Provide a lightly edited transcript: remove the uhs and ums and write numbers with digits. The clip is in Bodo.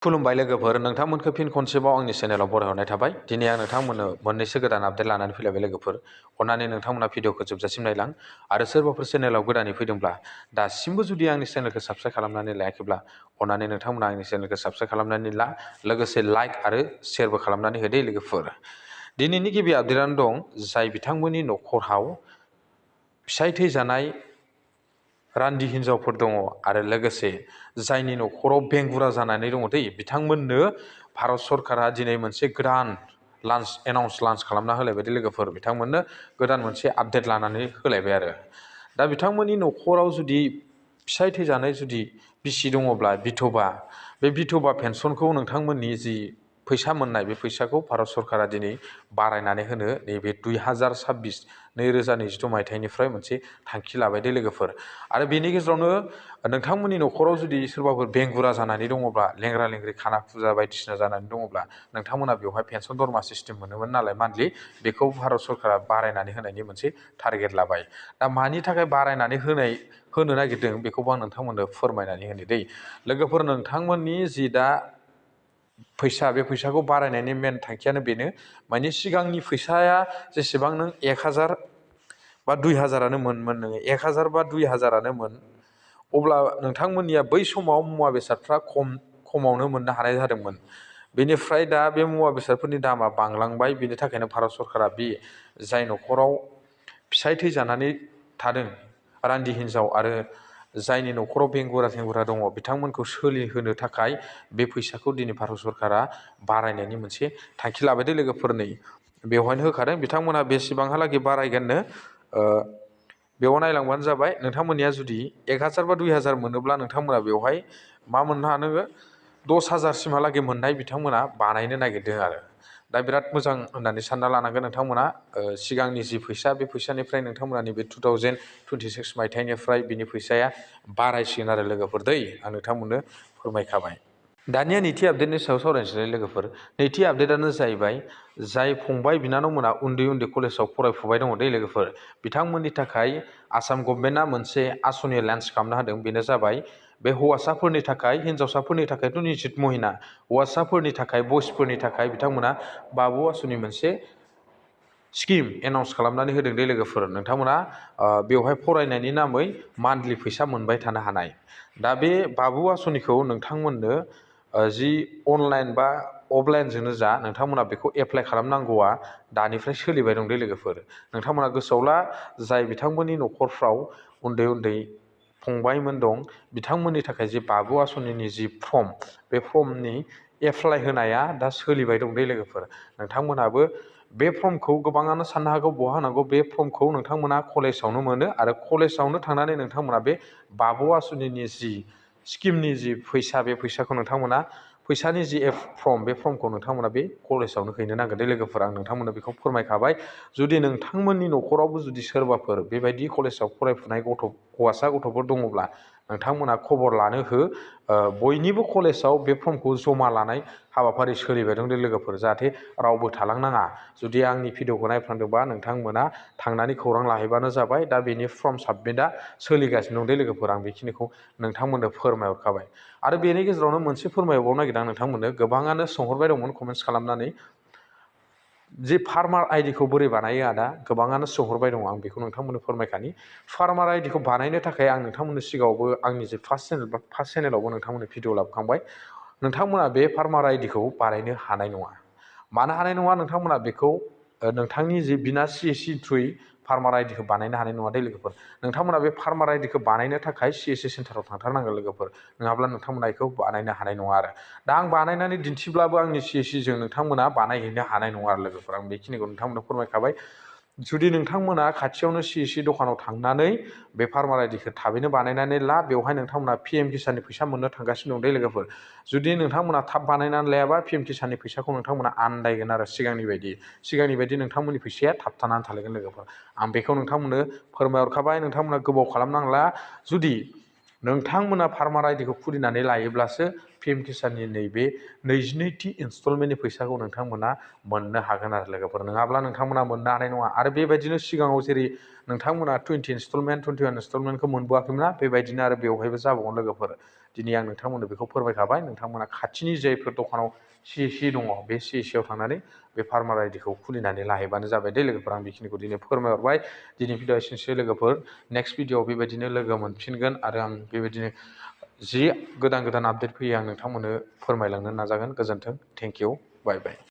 खुलुमबाय लोगोफोर, नोंथांमोनखौ फिन खनसेबाव आंनि चेनेलाव बरायहरनाय थाबाय। दिनै आं नोंथांमोननो मोननैसो गोदान आपडेट लानानै फैलायबाय लोगोफोर। अन्नानै नोंथांमोना भिडिअखौ जोबजासिम नायलां आरो सोरबाफोर चेनेलाव गोदानै फैदोंब्ला दासिमबो जुदि आंनि चेनेलखौ साबस्क्राइब खालामनानै लायाखैब्ला अन्नानै नोंथांमोना आंनि चेनेलखौ साबस्क्राइब खालामनानै ला, लोगोसे लाइक आरो शेयारबो खालामनानै होदो लोगोफोर। दिनैनि गिबि आपडेटआनो दं, जाय बिथांमोननि न'खराव फिसाय थैजानाय रान्दि हिन्जावफोर दङ आरो लोगोसे जायनि न'खराव बेंगुरा जानानै दङ बिथांमोननो भारत सरकारा दिनै मोनसे गोदान लान्स खालामना होलायबाय लोगोफोर। बिथांमोननो गोदान मोनसे आपडेट लानानै होलायबाय आरो दा बिथांमोननि न'खराव जुदि फिसाय थैजानाय जुदि बिसि दङब्ला बिधबा, बे बिधबा पेन्सनखौ नोंथांमोननि जि फैसा मोननाय बे फैसाखौ भारत सरकारा दिनै बारायनानै होनो नैबे 2026 मायथाइनिफ्राय मोनसे थांखि लाबाय दे लोगोफोर। आरो बेनि गेजेरावनो नोंथांमोननि न'खराव जुदि सोरबाफोर बेंगुरा जानानै दङब्ला, लेंग्रा लेंग्रि खाना खुजा बायदिसिना जानानै दङब्ला नोंथांमोना बेवहाय पेन्सन दरमा सिस्टेम मोनोमोन नालाय मान्थलि, बेखौ भारत सरकारा बारायनानै होनायनि मोनसे टारगेट लाबाय। दा मानि थाखाय बारायनानै होनो नागिरदों बेखौबो आं नोंथांमोननो फोरमायनानै होनो दै लोगोफोर। नोंथांमोननि जि दा फैसा, बे फैसाखौ बारायनायनि मेन थांखियानो बेनो, माने सिगांनि फैसाया जेसेबां नों 1000 बा 2000आनो मोनमोन, नोङो 1000 बा 2000आनो मोन, अब्ला नोंथांमोननिया बै समाव मुवा बेसादफ्रा खमावनो मोननो हानाय जादोंमोन। बेनिफ्राय दा बे मुवा बेसादफोरनि दामा बांलांबाय। बेनि थाखायनो भारत सरकारा बे जाय न'खराव फिसाय थैजानानै थादों रान्दि हिन्जाव आरो जायनि न'खराव बेंगुरा दङ बिथांमोनखौ सोलिहोनो थाखाय बे फैसाखौ दिनै भारत सरकारा बारायनायनि मोनसे थांखि लाबायदों लोगोफोर। नै बेवहायनो होखादों बिथांमोना बेसेबांहालागै बारायगोननो, बेयाव नायलांबानो जाबाय। नोंथांमोननिया जुदि 1000 बा 2000 मोनोब्ला नोंथांमोना बेवहाय मा मोननो हानो, 10,000सिमहालागै मोननाय बिथांमोना बानायनो नागिरदों आरो दा बिराद मोजां होननानै सानना लानांगोन नोंथांमोना। सिगांनि जि फैसा, बे फैसानिफ्राय नोंथांमोना नैबे 2026 मायथाइनिफ्राय बिनि फैसाया बारायसिगोन आरो लोगोफोर दै, आं नोंथांमोननो फोरमायखाबाय। दानिया नैथि आपडेटनि सायाव सावरायनोसै लोगोफोर। नैथि आपडेटआनो जाहैबाय, जाय फंबाय बिनानावमोना उन्दै कलेजाव फरायफुबाय दङ दै लोगोफोर, बिथांमोननि थाखाय आसाम गभर्नमेन्टआ मोनसे आसनि लन्च खालामना होदों। बेनो जाबाय बे हौवासाफोरनि थाखाय, हिन्जावसाफोरनि थाखायथ' निश्चित महिना, हौवासाफोरनि थाखाय, बयसफोरनि थाखाय बिथांमोना बाबु आसनि मोनसे स्किम एनाउन्स खालामनानै होदों दे लोगोफोर। नोंथांमोना बेवहाय फरायनायनि नामै मान्थलि फैसा मोनबाय थानो हानाय। दा बे बाबु आसनिखौ नोंथांमोननो जि अनलाइन बा अफलाइनजोंनो जा, नोंथांमोना बेखौ एप्लाइ खालामनांगौआ दानिफ्राय सोलिबाय दं दे लोगोफोर। नोंथांमोना गोसोआवला, जाय बिथांमोननि न'खरफ्राव उन्दै फंबायमोन दं बिथांमोननि थाखाय जे बाबु आसनिनि जि फर्म, बे फर्मनि एप्लाइ होनाया दा सोलिबाय दं दे लोगोफोर। नोंथांमोनाबो बे फर्मखौ, गोबाङानो साननो हागौ बहा होनांगौ, बे फर्मखौ नोंथांमोना कलेजावनो मोनो आरो कलेजावनो थांनानै नोंथांमोना बे बाबु आसनिनि जि स्किमनि जि फैसा, बे फैसाखौ नोंथांमोना, फैसानि जि फर्म, बे फर्मखौ नोंथांमोना बे कलेजावनो हैनो नांगोन दे लोगोफोर। आं नोंथांमोननो बेखौ फोरमायखाबाय। जुदि नोंथांमोननि न'खरावबो जुदि सोरबाफोर बेबायदि कलेजाव फरायफुनाय हौवासा गथ'फोर दङब्ला नोंथांमोना खबर लानो हो। बयनिबो कलेजाव बे फर्मखौ जमा लानाय हाबाफारि सोलिबाय दं दे लोगोफोर, जाहाथे रावबो थालांनाङा। जुदि आंनि भिडिअखौ नायफ्लांदोंबा नोंथांमोना थांनानै खौरां लाहैबानो जाबाय। दा बेनि फर्म साबमिटआ सोलिगासिनो दं दे लोगोफोर। आं बेखिनिखौ नोंथांमोननो फोरमायहरखाबाय। आरो बेनि गेजेरावनो मोनसे फोरमायहरबावनो नागिरदों आं नोंथांमोननो। गोबाङानो सोंहरबाय दंमोन कमेन्ट्स खालामनानै, जे फार्मार आइडिखौ बोरै बानायो आदा, गोबाङानो सोंहरबाय दङ। आं बेखौ नोंथांमोननो फोरमायखानि। फार्मार आइडिखौ बानायनो थाखाय आं नोंथांमोननि सिगाङावबो आंनि जे फार्स्ट चेनेलावबो नोंथांमोननो भिडिअ लाबोखांबाय। नोंथांमोना बे फार्मार आइडिखौ बानायनो हानाय नङा। मानो हानाय नङा? नोंथांमोना बेखौ नोंथांनि जे बिना CSC थ्रुयै फार्मार आइडिखौ बानायनो हानाय नङा दे लोगोफोर। नोंथांमोना बे फार्मार आइडिखौ बानायनो थाखाय CSC सेन्टाराव थांथारनांगोन लोगोफोर, नङाब्ला नोंथांमोना बेखौ बानायनो हानाय नङा आरो। दा आं बानायनानै दिन्थिब्लाबो आंनि CSCजों नोंथांमोना बानायहैनो हानाय नङा आरो लोगोफोर। आं बेखिनिखौ नोंथांमोननो फोरमायखाबाय। जुदि नोंथांमोना खाथियावनो CSC दखानाव थांनानै बे फार्मार आइडिखौ थाबैनो बानायनानै ला, बेवहाय नोंथांमोना PM किसाननि फैसा मोननो थांगासिनो दं दे लोगोफोर। जुदि नोंथांमोना थाब बानायनानै लायाबा PM किसाननि फैसाखौ नोंथांमोना आन्दायगोन आरो सिगांनि बायदि नोंथांमोननि फैसाया थाबथानानै थालांगोन लोगोफोर। आं बेखौ नोंथांमोननो फोरमायहरखाबाय। नोंथांमोना गोबाव खालामनांला। जुदि नोंथांमोना फार्मार आइडिखौ खुलिनानै लायोब्लासो PM किसाननि नैबे 22थि इनस्टलमेन्टनि फैसाखौ नोंथांमोना मोननो हागोन आरो लोगोफोर। नङाब्ला नोंथांमोना मोननो हानाय नङा। आरो बेबायदिनो सिगाङाव जेरै नोंथांमोना 20 इनस्टलमेन्ट 21 इनस्टलमेन्टखौ मोनबोआखैमोनना, बेबायदिनो आरो बेवहायबो जाबावगोन लोगोफोर। दिनै आं नोंथांमोननो बेखौ फोरमायखाबाय। नोंथांमोना खाथिनि जायफोर दखानाव CSC दङ, बे CSC आव थांनानै बे फार्मार आइडिखौ खुलिनानै लाहैबानो जाबाय दे लोगोफोर। आं बेखिनिखौ दिनै फोरमायहरबाय। दिनै भिडिअ एसेनोसै लोगोफोर। नेक्स्ट भिडिअआव बेबायदिनो लोगो मोनफिनगोन आरो आं बेबायदिनो जि गोदान गोदान आपडेट फैयो आं नोंथांमोननो फोरमायलांनो नाजागोन। गोजोन्थों। Thank you. Bye bye.